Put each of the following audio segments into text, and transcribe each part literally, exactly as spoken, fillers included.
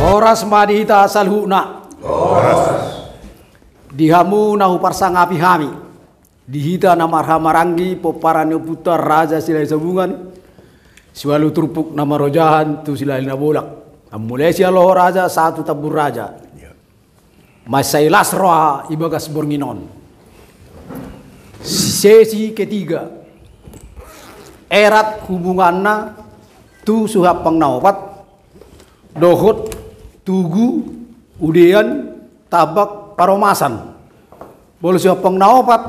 Horas ma di hita saluhutna. Horas. Di hamu na huparsangapi hami, di hita na marhahamaranggi pomparan ni ompunta Raja Silahisabungan, siualu turpuk na marojahan tu Silalahi Nabolak. Mulai sialoho raja sahat tu tambun raja. Mansai las roha ibagas borngin on. Sesi ketiga. Erat hubunganna tu suhi ampang na opat dohot tugu, udean, tambak, paromasan. Molo suhi ampang na opat,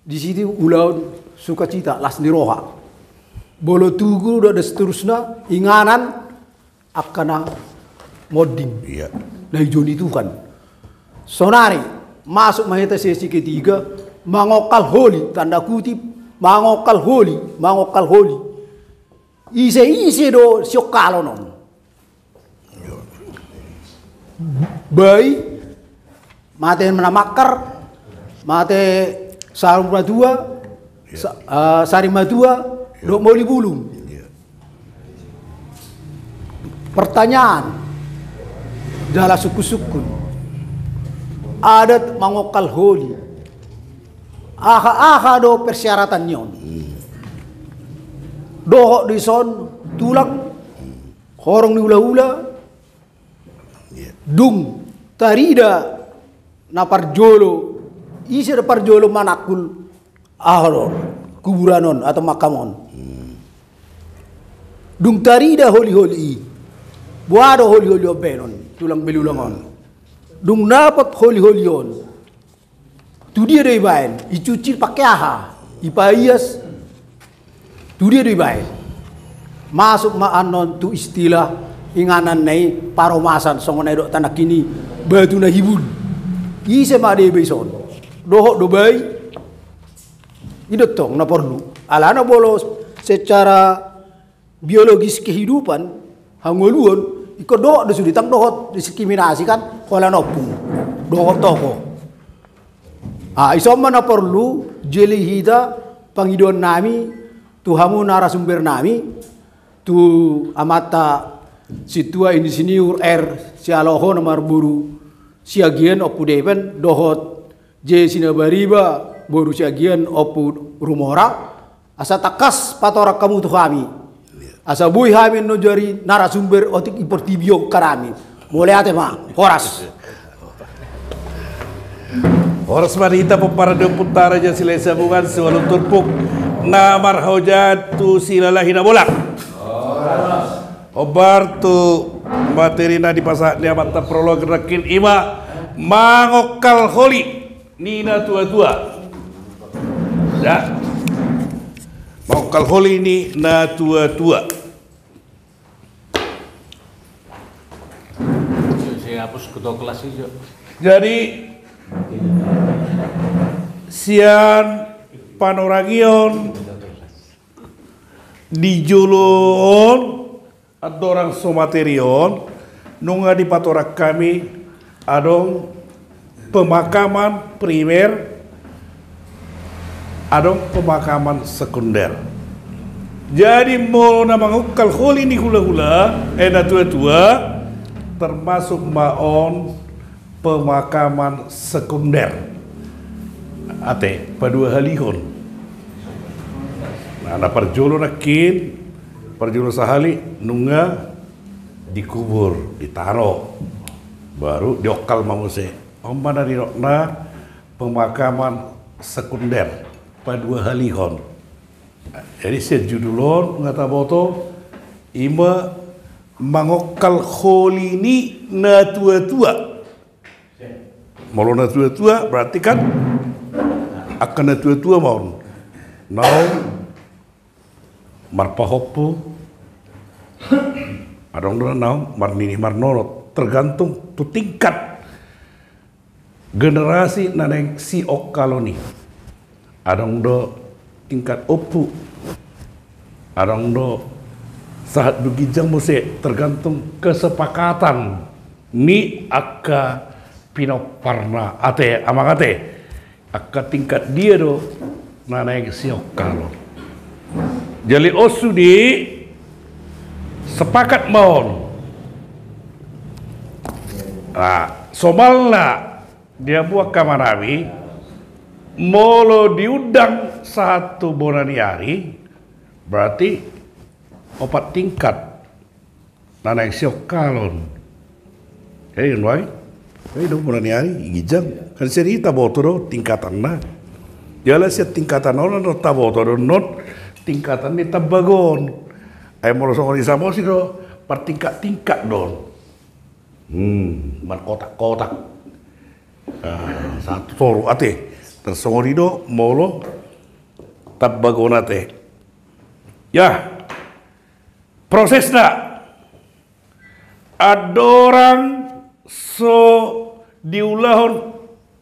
di situ ulaon sukacita, las ni roha. Molo tugu dohot seterusna, inganan angka na monding. Iya. Na ijo ni Tuhan. Sonari masuk ma hita sesi ketiga, mangongkal holi, tanda kutip, mangongkal holi, mangongkal holi. Ise-ise do siongkalon on? Bai, mate na mangkar, mate saur matua, sa-, eh, sari matua, dohot moli bulung. Pertanyaan, jala sungkun-sungkun. Adat mangongkal holi. Aha-aha do persyaratan ni on? Dohot do dison tulang, horong ni hula-hula, dung tarida na parjolo, ise do parjolo manangkul, aha do, kuburan on atau makam on. Dung tarida holi-holi i, boha do holi-holi on baenon, tulang belulang on. Dung dapot holi-holi on, tu dia do ibaen, icuci pake aha, ipaias, tu dia do ibaen. Masuk ma annon tu istilah inganan na i paromasan, songon na didok tanakini batu na hibul. Ise ma deba dison? Dohot do bai? I do tong na porlu. Alana molo secara biologis kehidupan, hangoluan, ingkon dohot do sude, ndang dohot diskriminasi kan, holan ompung dohot tokoh. Ah, ison ma na porlu, jele hita pangidoan nami tu hamu narasumber nami, tu amanta Sintua Insinyur R Sialoho na marboru Siagian Ompu Depen, dohot J Sinabariba boru Siagian Ompu Rumora, asa tangkas patorang hamu tu hami. Asa boi hami annon jadi narasumber otik di portibi on, kan hami. Mauliate ma, horas. Horas ma di hita pomparan ni ompunta Raja Silahisabungan, siualu turpuk na marhaojahan tu Silalahi Nabolak. Hombar tu materi na dipasahat ni amanta prolog nangkin, i ma mangongkal holi ni na tua-tua. Ya. Mangongkal holi ni na tua-tua. Saya hapus ketua kelas itu. Jadi, sian panorangion di jolo on, andorang so materi on, nunga dipatorang hami adong pemakaman primer, adong pemakaman sekunder. Jadi molo na mangongkal holi ni hula-hula, eh, na tua-tua, termasuk ma on pemakaman sekunder. Ate, paduahalihon. Nah, na parjolo nangkin, parjolo sahali nunga dikubur, ditano. Baru diongkal ma muse. On ma na nidokna pemakaman sekunder, paduahalihon. Jadi sian judul on nunga taboto, i ma mangongkal holi ni na tua-tua. Molo na tua-tua berarti kan angka na tua-tua ma on. Naung marpahompu, adong do naung marnini marnono, tergantung tu tingkat generasi na naeng siongkalon i. Adong do tingkat ompu, adong do sahat tu ginjang muse, tergantung kesepakatan ni angka pinomparna, ate, amang ate. Angka tingkat dia do na naeng siongkalon. Jadi on sude sepakat ma on. Nah, somalna di hamu angka amanami, molo diundang sahat tu bona ni ari, berarti opat tingkat na naeng siongkalon. Jadi nuaeng, jadi do bona ni ari, ginjang. Kan sering taboto do tingkatanna. Jala sian tingkatan on do taboto do non tingkatan ni tambagon. Ai molo songon i Samosir do, partingkat-tingkat do. Hmm, markotak-kotak. Ah, satu toru ate. Tarsongon i do molo tambagon ate. Ya. Prosesna. Andorang so diulahon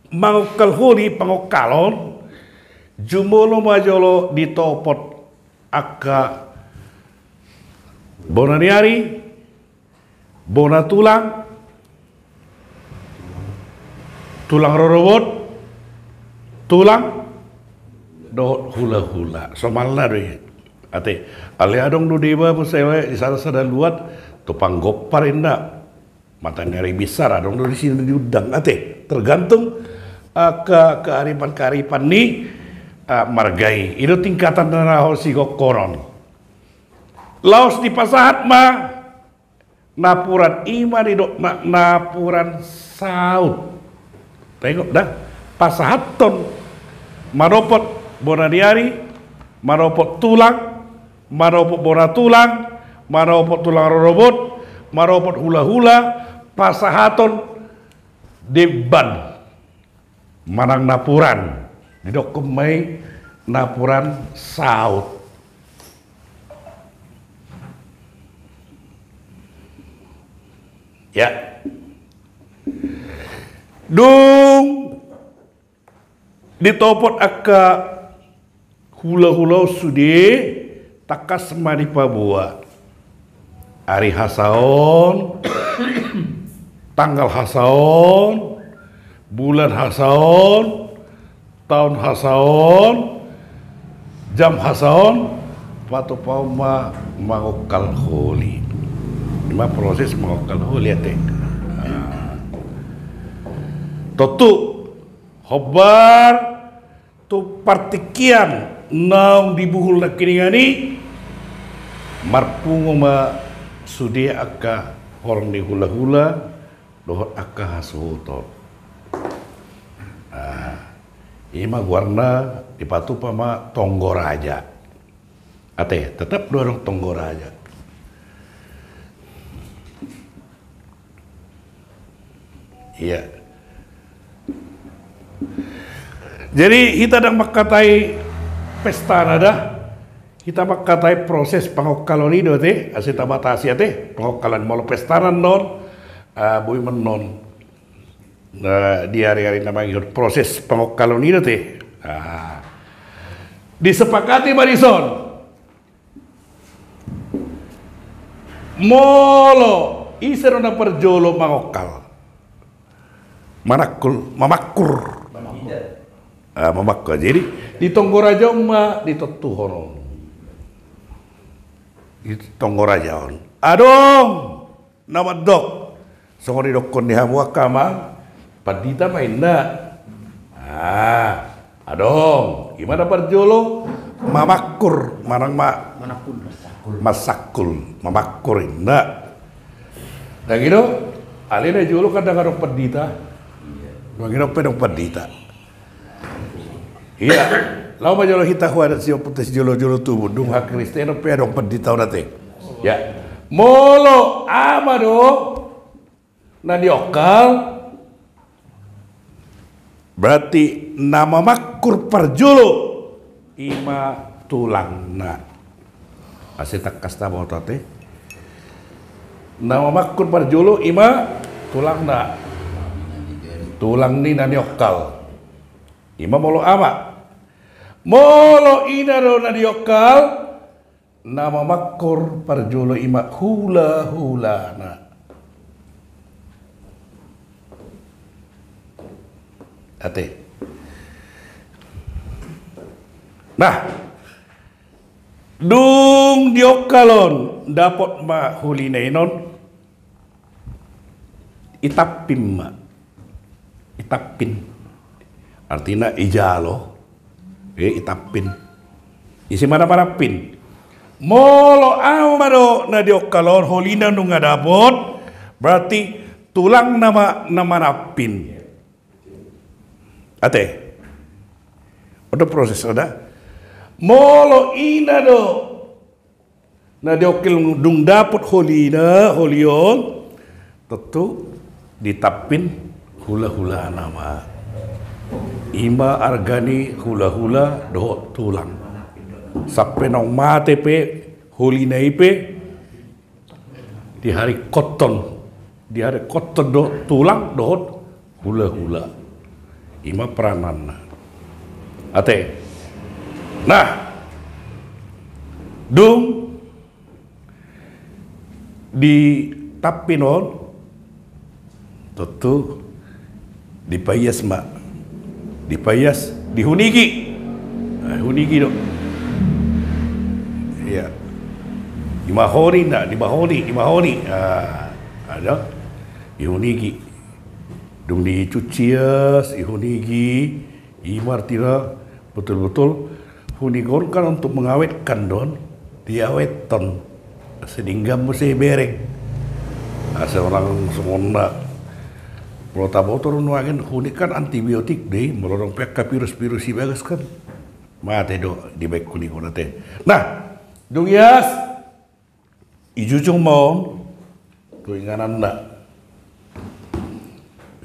mangongkal holi pangongkalon, jumolo ma jolo ditopot angka bona ni ari, bona tulang, tulang rorobot, tulang dohot hulahula. Somalna do i. Ate, alai adong do deba, misalna di sada-sada luat tu panggompar inna. Mata ni ari binsar adong do disi na diundang. Ate, tergantung, ah, ke-, kearifan-kearifan ni, ah, marga i. I do tingkatan na laho sigongkonon. Laos dipasahat ma napuran, i ma didok na-, napuran saut. Taingot da, pasahathon manopot bona ni ari, manopot tulang, manopot bona tulang, manopot tulang rorobot, manopot hulahula, pasahaton demban manang napuran, didokkon ma i napuran saut. Ya. Dung ditopot angka hulahula on sude, tangkas ma dipaboa ari hasaon, tanggal hasaon, bulan hasaon, taon hasaon, jam hasaon, patupaon ma mangongkal holi. I ma proses mangongkal holi ate. Ah. Tontu, hombar tu partingkian naung dibuhul nangkiningan i, marpungu ma sude angka horong ni hulahula dohot angka hasuhuton. Ah, i ma goarna, dipatupa ma tonggo raja. Ate, tetap do adong tonggo raja. Iya. Jadi hita ndang mangkatai pestana da. Hita mangkatai proses pangongkalon i do ate, asa tabatasi ate, pangongkalon. Molo pestana annon, ah, boi ma annon. Nah, di ari-ari na mangihut proses pangongkalon i do ate. Ah. Disepakati ma dison. Molo ise do na parjolo mangongkal. Manangkul, mamakkur. Ah, mamakkur. Jadi, di tonggo raja on ma ditontuhon on. Di tonggo raja on. Adong na mandok. Songon didokkon ni hamu angka amang, pandita ma inna. Ah, adong, i ma na parjolo mamakkur, manang ma-, mansangkul, mamakkur inna. Ndang i do, alai na jolo kan ndang adong pandita. Ndang i do pe adong pandita. Iya. Laho ma jolo hita hu adat siompunta sijolo-jolo tubu, dung hakristenon pe adong pandita on ate. Ya. Molo ama do na niongkal, berarti na mamakkur parjolo i ma tulangna. Asa tangkas taboto ate. Na mamakkur parjolo i ma tulangna. Tulang ni na niongkal. I ma molo ama. Molo ina do na niongkal, na mamakkur parjolo i ma hula-hulana. Ate. Nah, dung diongkal on, dapot ma holina inon. Itampin ma. Itampin. Artina ijalo. Eh, itampin. Ise ma na manampin? Molo ama do na di ongkal on, holina nunga dapot, berarti tulangna ma na manampin. Ate. On do proses, on da. Molo ina do na di ongkal dung dapot holina, holi on, tontu ditampin hulahulana ma. Ima arga ni hulahula dohot tulang. Sampe naung mate pe holina i pe, diharingkothon, diharingkothon do tulang dohot hulahula. Ima perananna. Ate. Nah, dung ditampin on, tontu dipaias ma. Dipaias, dihunigi. Ah, hunigi do. Iya. Dimahoni, nda, dimahoni, dimahoni. Ah, ada. Dihunigi. Dung dicucias, dihunigi. Ima artina betul-betul hunig on kan untuk mengawetkan do on, diawethon. Asa denggan muse bereng. Asa unang songon na. Molo taboto do nuaeng hunig kan antibiotik do i, molo adong pe angka virus-virus di bagas kan mate do dibaen hunig on ate. Nah, dung ias, ijujung ma on tu ingananna.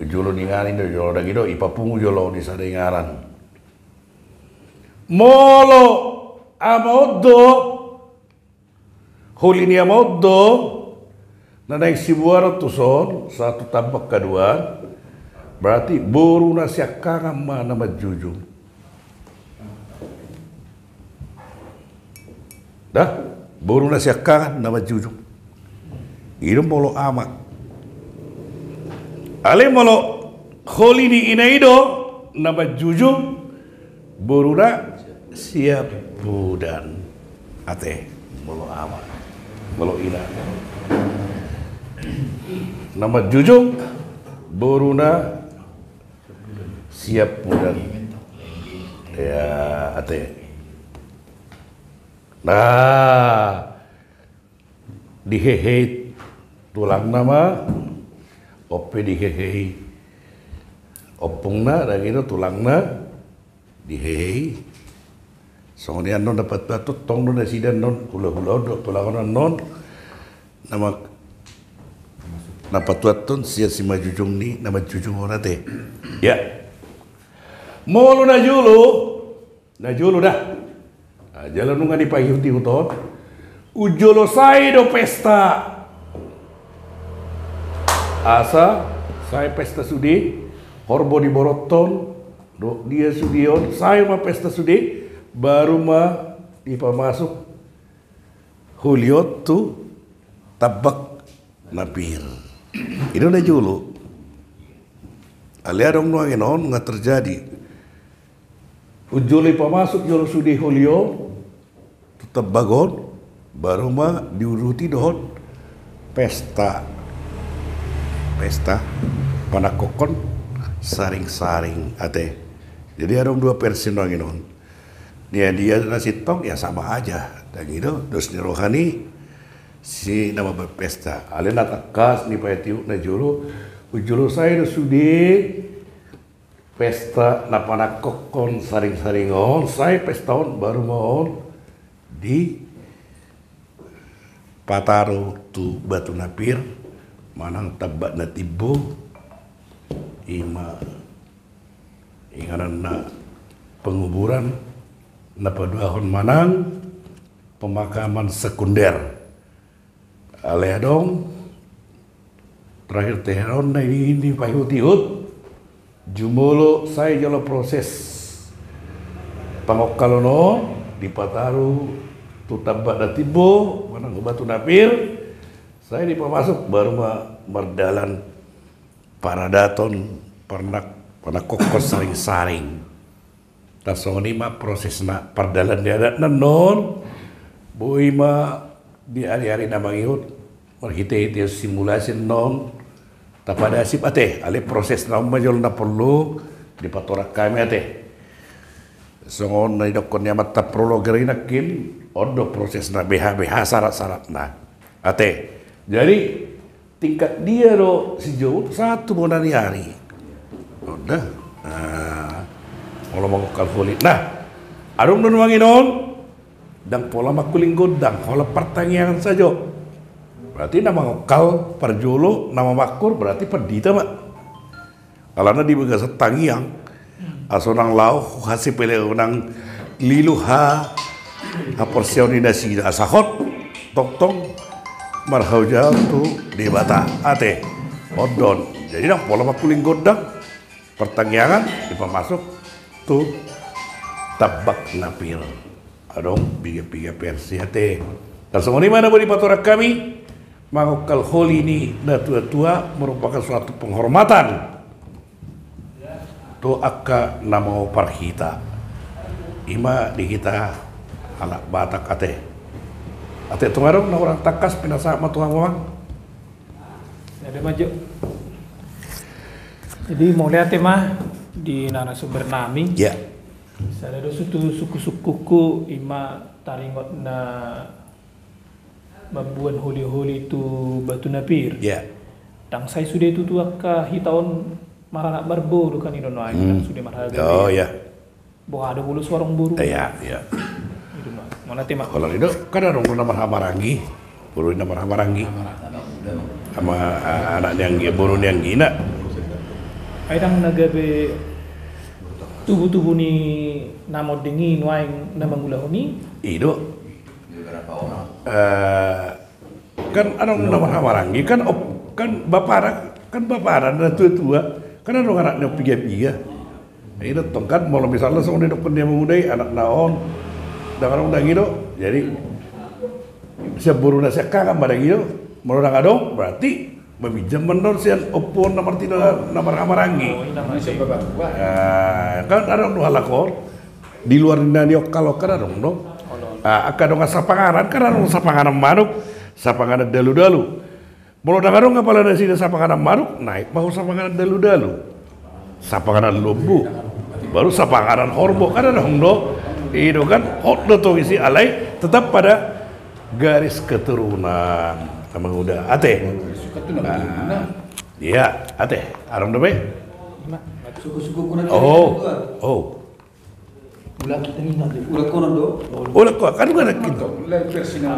Jolo ni inganan i do, jolo daging do, ipapungu jolo on di sada inganan. Molo ama on do, holi ni ama on do na naeng simuaran tuson sahat tu tambak haduan, berarti boru na siangkangan ma na manjujung. Da, boru na siangkangan na manjujung. I do molo ama. Alai molo holi ni ina i do na manjujung, boru na siampudan. Ate, molo ama. Molo ina na manjujung, boru na siampudan. Ya, ate. Nah, dihehei tulangna ma, on pe dihehei ompungna, daging do tulangna, dihehei. Songon i annon na patuathon, tong do nasida annon, hulahula on dohot tulang on annon, na ma-, na patuathon sian simanjujung ni na manjujung on ate. Ya. Molo na jolo, na jolo da. Ah, jala nunga dipaihut-ihut on. Unjolo sae do pesta. Asa sae pesta sude, horbo diborothon, dohot dia sude on, sae ma pesta sude, baru ma dipamasuk holi on tu tambak na pir. I do na jolo. Alai adong nuaeng on nga terjadi. Unjolo ipamasuk jolo sude holi on tu tambak on, baru ma diuduti dohot pesta. Pesta panangkokhon saring-saring ate. Jadi adong dua versi nuaeng on. Dia, dia na sintong, ya sama aja. Dang i do dos ni roha ni si na mambaen pesta. Alai na tangkas dipaihut-ihut na jolo, unjolo sae do sude pesta na panangkokhon saring-saring on, sae pesta on, baru ma on dipataru tu batu na pir, manang tambak na timbo, ima inganan na penguburan, na paduahon manang pemakaman sekunder. Alai adong, terakhir teheran na ini, ini paihut-ihut, jumolo sae jolo proses pangongkalon on, dipataru tu tambak na timbo, manang tu batu na pir, sae dipamasuk, baru ma mardalan paradaton, parnak-, panangkokhon saring-saring. Tarsongon i ma prosesna pardalan ni adat na annon, boi ma di ari-ari na mangihut, marhite-hite simulasi annon, Tapadasip ate, alai prosesna on ma jolo na porlu dipatorang hami ate. Songon na nidokkon ni amanta prologer i nangkin, on do prosesna, beha-beha sarat-saratna. Ate. Jadi, tingkat dia do sijou sahat tu bona ni ari. On da. Nah, molo mangungkal holi. Nah, adong do nuaeng on, ndang pola mangkuling gondang, holan partangiangan sajo. Berarti na mangungkal parjolo, na mamangkur, berarti pandita ma. Alana di bagasan tangiang, asa unang laho hasipeleon, unang lilu ha, haporseaon ni nasida, asa hot tongtong marhajal tu Debata. Ate, on do on. Jadi ndang pola mangkuling gondang, partangiangan, dipamasuk tu tambak na pir. Adong piga-piga versi ate. Tarsongon i ma na boi dipatorang hami, mangungkal holi ni natua-tua merupakan suatu penghormatan tu angka na mangopar hita. I ma di hita halak Batak ate. Ate, tung adong na hurang tangkas pinasahat ma tu hamu amang. Jadi mauliate ma di narasumber nami. Ya. Sada do sutu sungkun-sungkunku, i ma taringot na mamboan holi-holi tu Batu Napir. Ya. Ndang sai sude tutu angka hita on maranak marboru kan i do nuaeng, ndang sude marhagabean. Oh, ya. Boha do molo so adong boru. Iya, iya. I do ma. Mauliate ma. Holan i do, kan adong do na marhahamaranggi. Boru ni na marhahamaranggi. Ama, ah, anak ni anggi, boru ni anggina. Ai ndang na gabe tubu-tubu ni na monding i nuaeng na mangulahon i? I do. Eh, kan adong na marhahamaranggi, kan op-, kan bapana, kan bapana na tua-tua, kan adong anak ni on piga-piga. I do tong kan, molo misalna songon nidokkon ni amang uda i, anakna on ndang adong, ndang i do. Jadi sian boruna sian hahangna ma, ndang i do. Molo ndang adong, berarti maminjam ma annon sian ompu on na martinodohon na marhahamaranggi. Oh, i na marhahamaranggi. Ah, kan adong do halak on. Di luar ni na niongkal on kan adong do. Ah, angka dongan sapanganan kan adong, sapanganan manuk, sapanganan dalu-dalu. Molo ndang adong apala nasida sapanganan manuk, naek ma tu sapanganan dalu-dalu. Sapanganan lombu, baru sapanganan horbo, kan adong do. I do kan, hot do tong disi, alai tetap pada garis keturunan. Amang uda, ate. Iya, ate. Adong dope? Oh, oh. Ula kita ni nanti. Ula konon do. Ula konon, kan ula nangkin.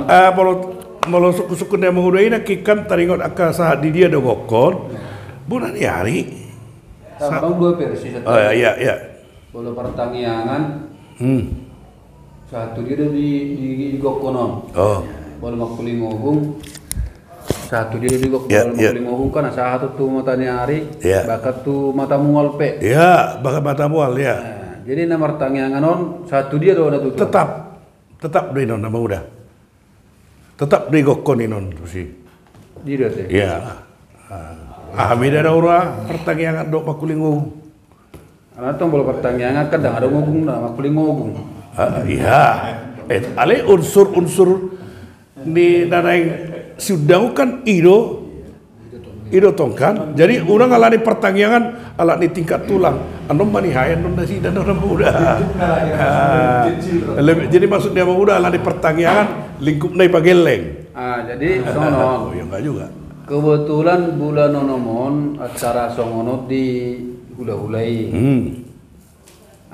Ah, molo, molo sungkun-sungkun ni amang uda i nangkin kan taringot angka sahat di dia do gokkon. Bona ni ari. Sa-, adong dua versi. Oh, iya, iya. Molo partangiangan. Hmm. Sahat tu dia do di, di, di gokkon on. Oh. Molo mangkuling ogung. Sahat tu dia do di gokkon, ya, molo mangkuling ogung kan sahat tu mata ni ari, ya, bahkan tu mata mual pe. Ya, bahkan mata mual, ya. Nah, jadi na martangiangan on sahat tu dia do na tutu. Tetap, tetap do i non, amang uda. Tetap do i gokkon i non tusi. Dia do ate. Ya. Ah, beda do ura partangiangan dohot mangkuling ogung. Alana tong molo partangiangan kan ndang adong ogungna, mangkuling ogung. Ah, iya. Eh, alai unsur-unsur ni na naeng siundang kan i do. I do tong kan. Jadi unang alani partangiangan, alani tingkat tulang. Annon manihayan non nasida non amang uda. Ah, lebih, jadi maksud ni amang uda alani partangiangan, lingkupna i pagelleng. Ah, jadi songon on. Oh, iya, enggak juga. Kebetulan bulan onom on acara songon on di hula-hula i. Hmm.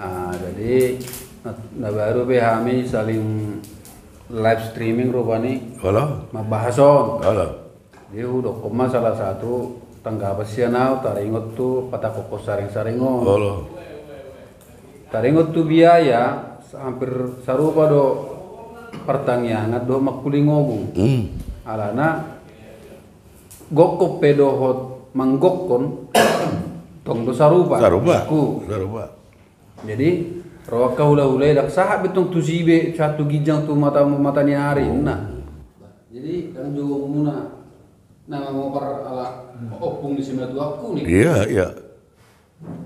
Ah, jadi na, na baru be hami saling live streaming rupani. Olo. Mambahas on. Olo. Jadi hudokkon ma salah satu tanggapan sian au taringot tu patakokkon saring-saring on. Olo. Taringot tu biaya, hampir sarupa do partangiangan dohot mangkuling ogung. Hmm. Alana gokkon pe dohot manggokkon tong do sarupa. Sarupa. Ku. Sarupa. Jadi ro angka hula-hula i ndang sahat be tong tusi be, sahat tu ginjang tu mata, mata ni ari na. Jadi ndang jo muna na mangopar ala ompung ni simatuangku ni. Iya, iya.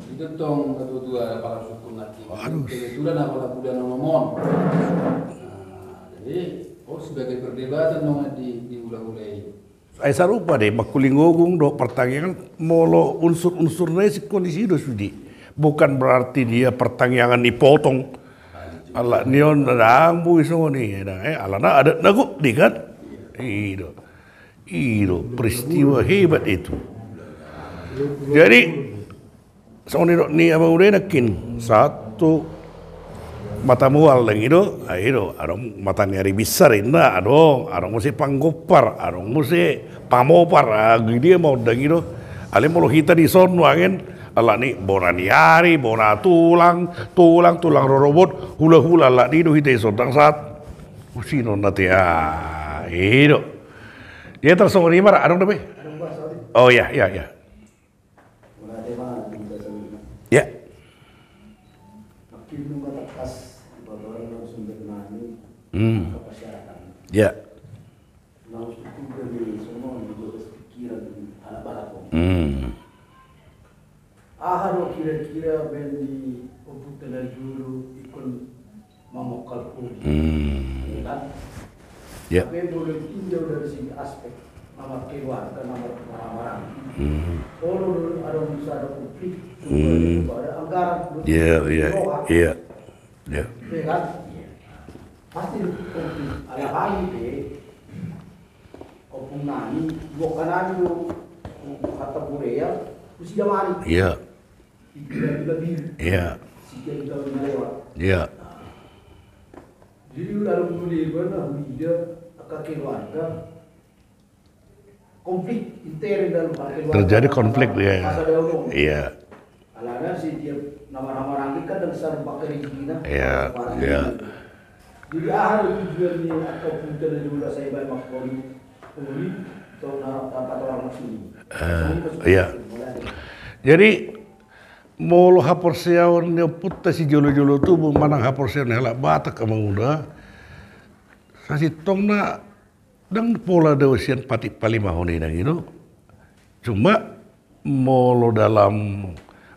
Itu tong ketua-tua para sukun nanti. Harus. Kebetulan apala bulan onom on. Nah, jadi, oh, sebagai perdebatan dong di, di hula-hula i. Ai sarupa do i, mangkuling ogung dohot partangiangan, molo unsur-unsurna i singkon disi do sude. Bukan berarti dia partangiangan ni potong. Alani on ndang boi songon i, ndang, eh, alana adat na gok do i kan. I do. I do peristiwa hebat itu. Jadi, songon nidok ni amang uda i nangkin, sahat tu mata mual, ndang i do, ah, i do, adong mata ni ari binsar inna, adong, adong muse panggompar, adong muse pamopar, ah, di dia ma on, ndang i do. Alai molo hita dison nuaeng, alani bona ni ari, bona tulang, tulang, tulang rorobot, hula-hula, alani i do hita dison ndang sahat. Usinon na te, ah, i do. Ia tarsongon i ma ra, adong dope? Oh iya, iya, iya. Ya. Hmm. Ya. Hmm. Aha do kira-kira baen di ompunta na jolo ingkon mangongkal holi. Hmm. Ya kan? Ya. Tapi boleh tinjau dari segi aspek nama keluarga, nama marhahamaranggi. Hmm. Olo do adong sada konflik. Hmm. Ada anggaran. Ya, ya, ya. Ya kan? Pasti konflik. Alani pe, ompung nami, dua kanami do, hata Korea, tu si Jamani. Ya. Iya. Iya. Jadi lalu kemudian huida angka keluarga konflik intern dalam keluarga. Terjadi konflik, ya. Iya. Alana setiap nama-nama rangkit kan dan saru pakai di Cina. Iya, iya. Jadi aha do tujuan ni angka ompunta na jolo sai baen mangkali. Eh, iya. Jadi, molo haporseaon ni ompunta sijolo-jolo tubu manang haporseaon ni halak Batak, amang uda, sasintongna ndang pola do sian patik palimahon i, ndang i do. Cuma, molo dalam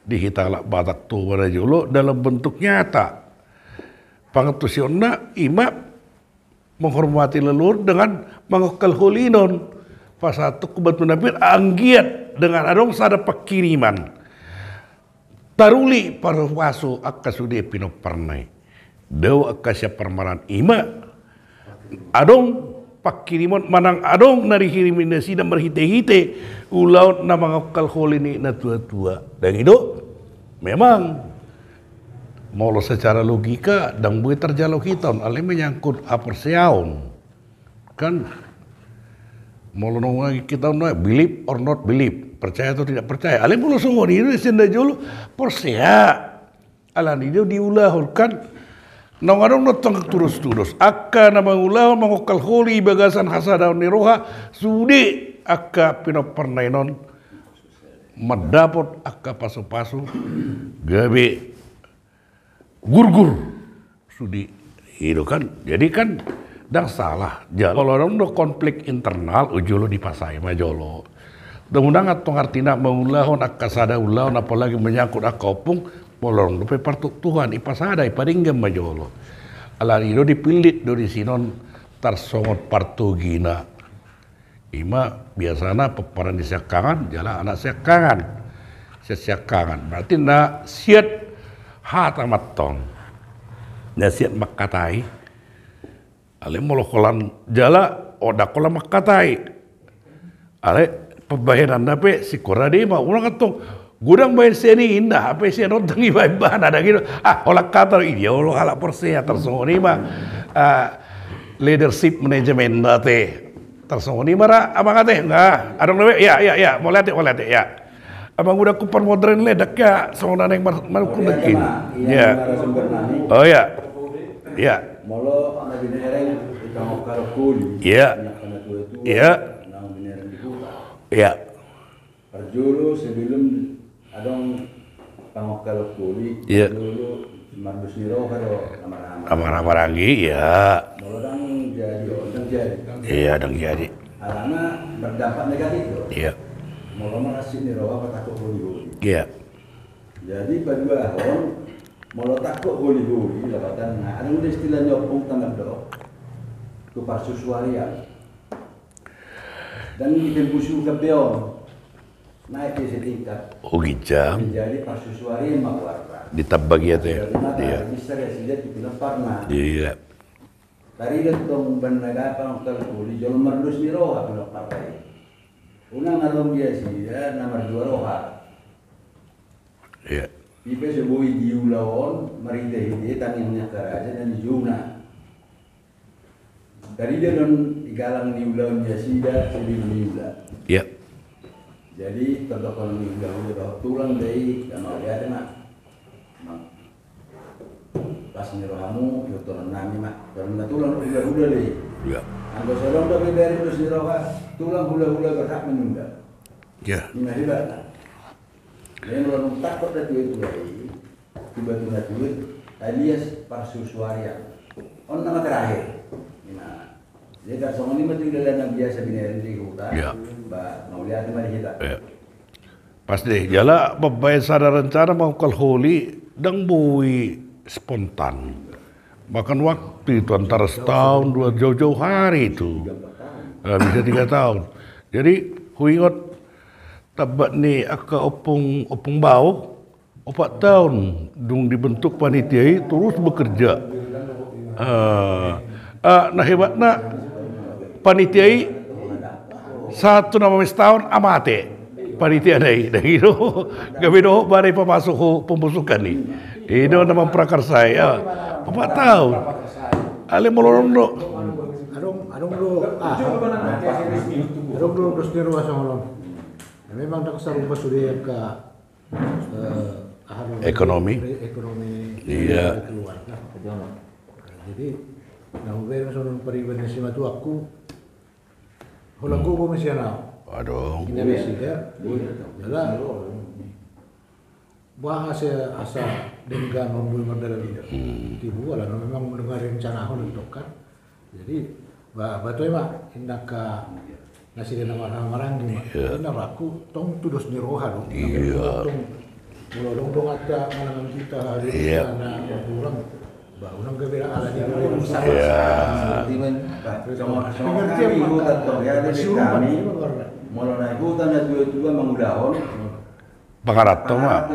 di hita halak Batak tubu na jolo, dalam bentuk nyata. Pangantusionna, i ma menghormati leluhur dengan mangongkal holi on. Pasahathon tu batu na pir, anggiat dengan adong sada pangkiriman. Taruli pasu-pasu angka sude pinomparna i. Dao angka sian parmaraan i ma. Adong pangkirimon manang adong na dihirimi nasida marhite-hite ulaon na mangongkal holi ni natua-tua. Ndang i do? Memang. Molo secara logika, ndang boi tarjalo hita on, alai menyangkut haporseaon. Kan, molo nunga hita on, believe or not believe, percaya atau tidak percaya. Alai molo songon i do sian na jolo, porsea. Alani do diulahon kan. Naung adong do tong tudos-tudos. Angka na mangulahon, mangongkal holi, bagasan hasadaon ni roha, sude angka pinomparna i on. Mandapot angka pasu-pasu, gabe gurgur. Sude. I do kan. Jadi kan, ndang salah. Jala molo adong do konflik internal, jolo dipasai ma jolo. Unang antong artina mangulahon angka sada ulaon, apalagi menyangkut angka ompung, molo adong dope partuktuhan, ipasada, ipadenggan ma jolo. Alani do dipillit do disinon tarsongon partogina. I ma biasana pomparan ni siangkangan, jala anak siangkangan. Sian siangkangan. Berarti na siat hata ma antong. Na siat mangkatai. Alai molo holan jala, oh, ndang holan mangkatai. Alai pambahenanna pe singkora do i ma, unang antong godang baen sian i, inna, hape sian on ndang ibaen ibana, ndang i do. Ah, holan hata do i, dia olo halak porsea, tarsongon i ma. Ah, leadership management na te. Tarsongon i ma ra, amang ate. Nah, adong dope, ya, ya, ya, mauliate, mauliate, ya. Amang uda ku parmoderen le, ndang ia songon na naeng mar-, marukun nangkin. Ya. Oh, ya. Ya. Molo na binereng di pangongkal holi. Ya. Anak na tua-tua, ya, na binereng di huta. Ya. Parjolo sebelum adong pangongkal holi, iya, parjolo mardos ni roha do na marhaha-maranggi. Na marhaha-maranggi, iya. Molo ndang jadi, oh, ndang jadi. Iya, ndang jadi. Alana berdampak negatif do. Iya. Molo marhaha-maranggi ni roha, patangkok holi-holi. Iya. Jadi paduahon, molo tangkok holi-holi, lapatanna, adong do istilah ni ompung tangkas do tu parsusuarian. Dan di tempusu kabeon. Naik di setingkat. Oh, ginjang. Menjadi parsusuari ma keluarga. Ditambah gitu ya. Jadi mata iya. Bisa dia sida di Pinomparna. Iya. Tarida tong banna gapa nontal kuli jolo mardos ni roha Pinomparna i. Unang adong dia sida na mardua roha. Iya. Ipe seboi diula on marhite-hite tangiang ni angka raja na di jouna. Tarida don igalang ni ulaon ni nasida sebelum ni ula. Iya. Jadi tongtong ni ula-ula dohot tulang dei sama lihat ma. Pas ni rohamu yotoran nami ma. Karena tulang hula-hula dei. Iya. Anggo sodong do beberi dos ni roha tulang hula-hula berhak menunda. Iya. Ini hebat. Jadi molo takut dati itu lagi. Tiba-tiba tuit alias parsusuarian. On nama terakhir. Gimana? Jadi tak songon ini mah tu dalam biasa bineri di huta. Iya. Ba mau lihat mari kita. Iya. Pas deh, jala mambaen sada rencana mangungkal holi dang boi spontan. Makan waktu itu antara setahun dua jauh-jauh hari itu. Nah, bisa tiga tahun. Jadi huingot tambak ni angka ompung ompung bao. Opat taon dung dibentuk panitia i torus bekerja. Ah, ah, na hebatna panitia i sahat tu na mambaen taon amate panitia na i, na i do gabe dohot bana i pamasuk ho pembusukan i. I do na mamprakarsai, ah, opat taon. Ale molo adong do. Adong, adong do, ah, adong do dos ni roha songon on. Memang dang sarupa sude angka eh, aha namanya, ekonomi. Ekonomi. Iya. Keluarga. Nah, jadi na hubaen songon pariban ni simatuangku. Holan gogo mesian au. Adong. Ina besi ya. Jala. Bahasa asa denggan on boi mardalan. Hmm. Tibu ala memang mendengar rencana hon untuk kan. Jadi ba, ba toe ma inna angka nasida na marhaha maranggi ma. Iya. Inna rohangku tong tu dos ni roha do. Iya. Tong molo adong dongan ta manangan hita hali iya. Na kurang ba unang gabe ala ni roha. Iya. Pengertian maka. Molo na huta na tua-tua mangulahon. Pangaranto ma.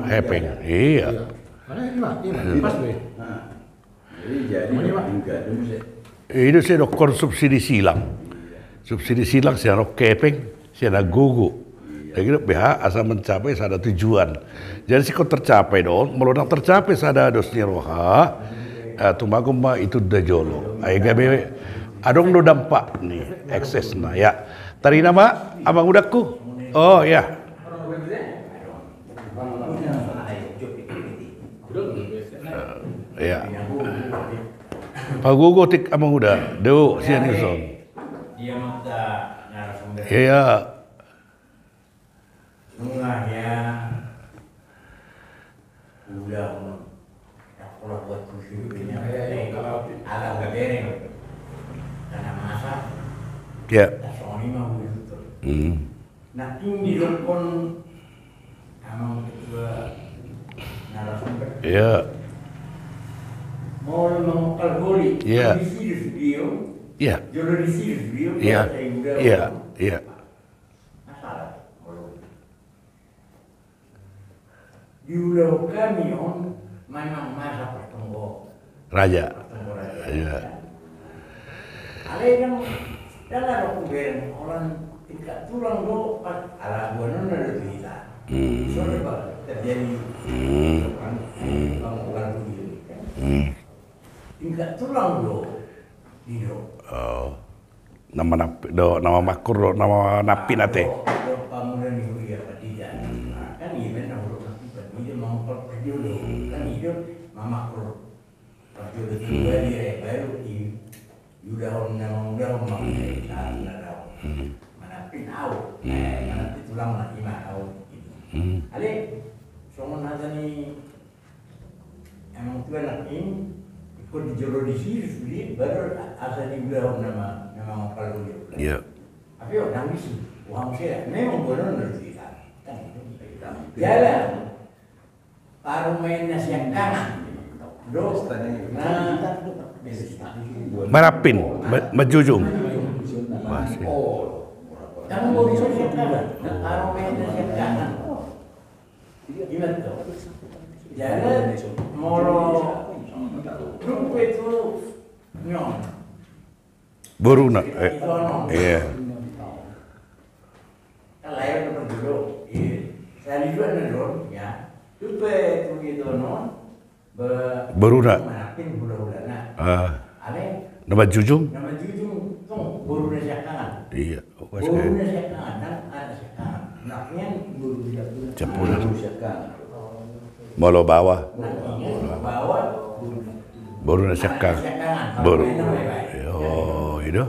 Hepeng. Iya. Ima, ima, pas be. I do sai dokkon subsidi silang. Subsidi silang sian on hepeng, sian on gogo. Jadi B H asa mencapai sada tujuan. Jadi singkon tercapai do on, molo dang tercapai sada dos ni roha, eh, tumagon ma itu da jolo. Ai gabe adong do dampak ni eksesna ya. Tarida ma amang udangku. Oh ya. Iya. Pagogo tek amang uda, do sian ison. Iya. Nunga ya. Uda. Ala bereng. Karena masa. Iya. Hmm. Na tinggi dokkon amang ketua narasumber. Iya. Molo mangungkal holi. Iya. Di situ studio. Iya. Jolo di situ studio. Iya. Iya. Iya. Masalah. Diulahon hami on memang masa partonggo. Raja. Partonggo raja. Iya. Alai dang, dang adong hubereng holan tingkat tulang do pas ala buanonna do tu hita. Hmm. Songon i ba terjadi. Hmm. Kan, hmm. Bang, ulang tu diri kan. Hmm. Tingkat tulang do. Di do. Oh. Na manampi do, na mamangkur do, na manampi na te. Pamula ni huria patida. Hmm. Kan i memang na huruf nanti patida mangkol perjolo. Hmm. Kan i do mamangkur perjolo tu dia baru i. Ulahon na mangulahon ma. Hmm. Na daon. Hmm. Manampi na au. Hmm. Manampi tulang na ima au. Hmm. Ale songon hata ni Amang tua nangkin, ingkon di jolo di situ sude, baru asa diulahon nama, nama mangkal dia. Iya. Tapi oh, nang di situ, uang saya, memang bodoh dari cerita. Kan itu cerita. Jalan. Parumaen na siangkangan. Do. Nah. Marapin, ma-, majujung. Masih. Oh. Kan boruna siangkangan, arumaenna siangkangan. Ima tutu. Jala molo dung pe tu nion. Boruna, eh, iya. Kan lahir tu parjolo, iya. Sahali dua na do on, ya. Dung pe tu dia tu on, Boruna. Manapin hulahulana. Ah. Ale. Na manjujung. Na manjujung, tong, boruna siangkangan. Iya. Boruna siangkangan, nang anak siangkangan. Nang nian boruna siangkangan. Siangkangan. Molo baoa. Nang nian baoa boruna. Boruna siangkangan. Anak siangkangan. Boru. Oh, i do.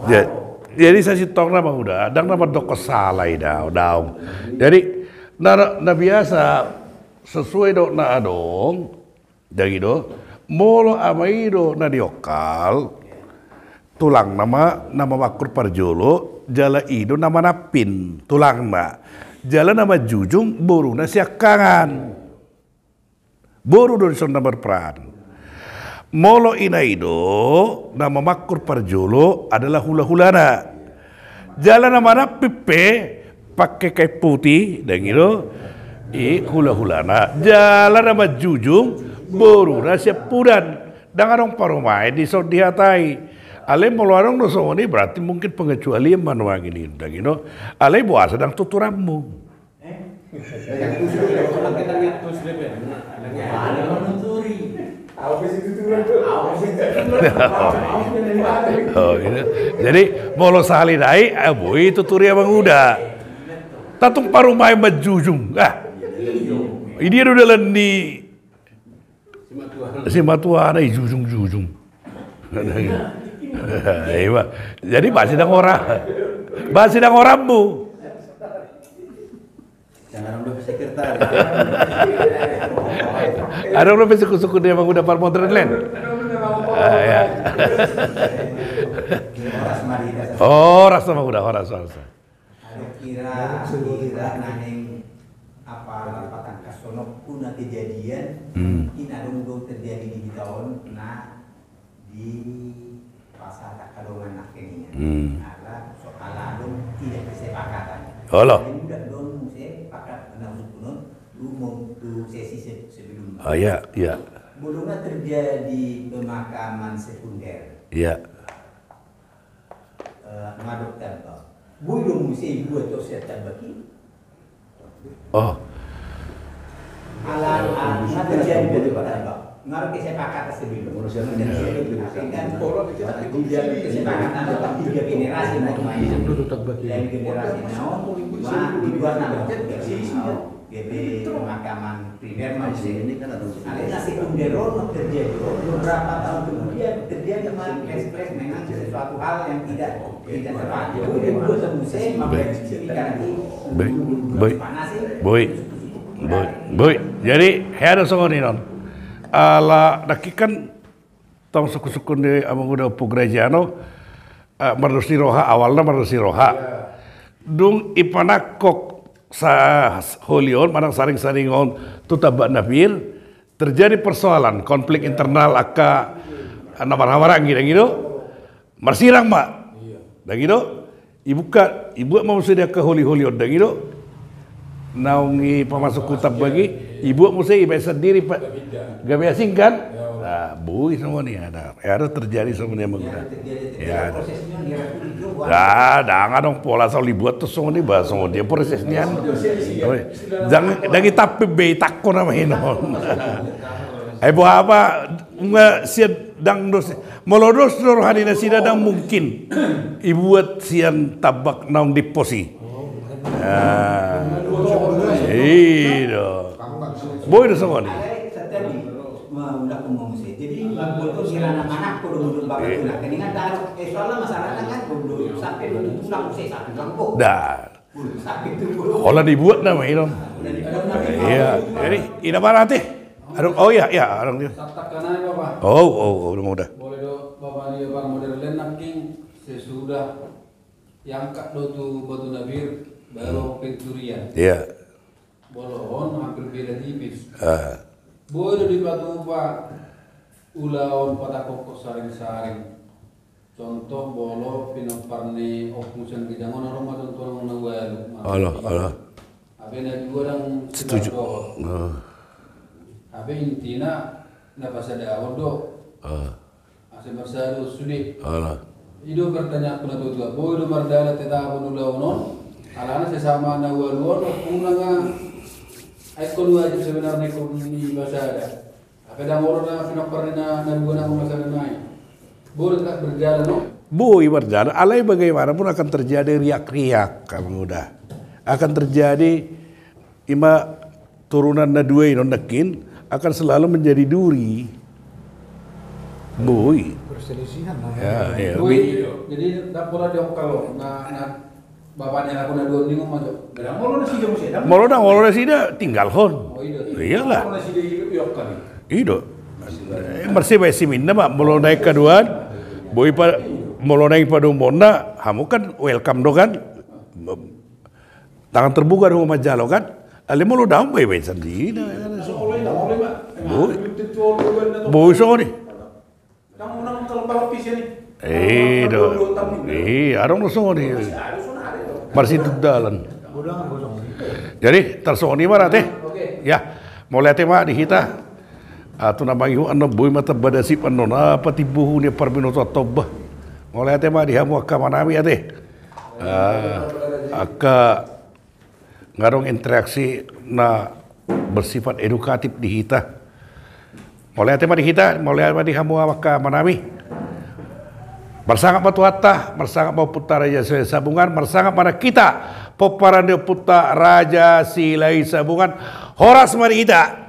Ja-, jadi sasintongna, Amang Uda, ndang na mandok sala i da, daong. Jadi na, na biasa sesuai dohot na adong, ndang i do, molo ama i do na diokkal, tulangna ma na mamangkur parjolo, jala i do na manampin tulangna, jala na manjujung boruna siangkangan. Boru do dison na marperan. Molo ina i do, na mamangkur parjolo adalah hulahulana. Jala na manampin pe pangke kain putih, ndang i do, i hulahulana. Jala na manjujung boruna siampudan. Ndang adong parumaen dison dihatai. Alai molo adong do songon i berarti mungkin pengecualian ma nuaeng i, ndang i do. Alai boasa ndang tuturanmu? Oh, gitu. Jadi molo sahali nai, eh, boi tuturi Amang Uda. Tatung parumaen manjujung. Ah. Idia do dalan ni simatuana, i jujung-jujung. Iya. Jadi pasti ndang ora. Pasti ndang oranmu. Jangan dope sekretaris. Adong dope suku-suku dia manggunakan modern land. Ah, ya. Horas ma di hita. Horas ma, Amang Uda, horas, horas. Adong kira, kira naeng apa, patangkas sonok tu na kejadian, hmm, i na adong do terjadi di hita on, na di pasar Tangkadongan nangkiningan. Hmm. Ala soal adong tidak kesepakatan. Olo. Jadi, udah dong, muse pakat na usukunon, lu mau tu sesi se-, sebelum. Ah, iya, iya. Molo na terjadi pemakaman sekunder. Iya. Eh, ngadok tambak. Boi do muse dibuat tu sian tambak i. Oh. Ala, ala, na terjadi di tambak. Ngadok kesepakatan sebelum. Jadi, kan, di dalam kesepakatan tiga generasi mau main. Dari generasi now, ma, dibuat nama. Jadi, pemakaman primer ma muse. Alai na sekunder on terjadi on, beberapa tahun kemudian terjadi ma, flash-flash memang sesuatu hal yang tidak, tidak terpantau. Boi, boi, boi, boi. Jadi hea do songon i non. Ala nangkin kan tong suku-suku ni Amang Uda Ompu Graziano, eh, mardos ni roha, awalna mardos ni roha. Dung ipanangkok saholi on manang saring-saring on tu tambak na pir, terjadi persoalan, konflik internal angka, eh, na marhahamaranggi, ndang i do? Marsirang ma. Ndang i do? Ibuka, ibuat ma muse di angka holi-holi on, ndang i do? Naung ipamasuk tu tambak i, ibuat muse, ibaen sandiri, gabe asing kan? Ah, boi songon i, ada. Ya, ada terjadi songon i, Amang Uda. Ya, ada. Ya, ndang adong pola songon i, ibuat tu songon i, ba songon dia proses nian. Oi. Ndang, ndang i tapi be itangko nama hinon. Ai boha ma, nunga sian ndang dos. Molo dos do roha ni nasida ndang mungkin ibuat sian tambak naung diimpos i. Ah. I do. Boi do songon i. Jadi, buat kira na manangko do, menurut Bapak, eh, soalnya masalahnya kan belum sampai dulu tulang, saya satu tulang kok. Dah. Holan dibuat nama i do. Iya. Jadi, ina mana teh? Adong, oh iya, iya, adong dia. Oh, oh, oh, adong uda. Boleh do, Bapak, dia, Bapak, modern nangkin sesudah diangkat do tu Batu Nabir, baru pencurian. Iya. Bolon hampir beda tipis. Ah. Boleh do dipatupa ulaon patangkokhon saring-saring. Contoh molo pinompar ni Ompu Sian Ginjang on, adong ma contoh na ualu. Olo, olo. Hape na dua ndang. Setuju. Hape intina na pasadahon do. Asa marsada sude. Olo. I do pertanyaanku na tua-tua. Boi do mardalan tetap on ulaon on. Alana sesama na ualu on, ompung na nga. Ai ingkon wajib sebenarna ingkon i pasada. Hape ndang olo na pinompar ni na dua na ualu sada nai. Boi do tetap berjalan on. Boi berjalan. Alai bagaimanapun akan terjadi riak-riak, Amang Uda. Akan terjadi ima turunan na dua i non nangkin akan selalu menjadi duri. Boi. Perselisihan lah. Ya, ya. Boi. Jadi ndang pola diongkal on. Na, na, bapakna na dua on ningon ma jo. Molo ndang olo nasida tinggalhon. Iyalah. I do. Marsibai siminna ma molo naeng haduan. Boi pa molo naeng padomuonna hamu kan welcome do kan. Tangan terbuka do manjalo kan. Alai molo daong baibai sandiri. Boi. Boi songon i. I do. I adong do songon i. Marsitu dalan. Jadi tarsongon i ma ra ate. Ya. Mauliate ma di hita. Atu na mangihut annon boi ma tamba dasip annon, a, patimbohon ni parbinotoan tomba. Mauliate ma di hamu angka amanami ate. Angka nga adong interaksi na bersifat edukatif di hita. Mauliate ma di hita, mauliate ma di hamu angka amanami. Marsangap ma Tuhanta, marsangap ma Ompunta Raja Silahisabungan, marsangap ma nang hita pomparan ni Ompunta Raja Silahisabungan. Horas ma di hita.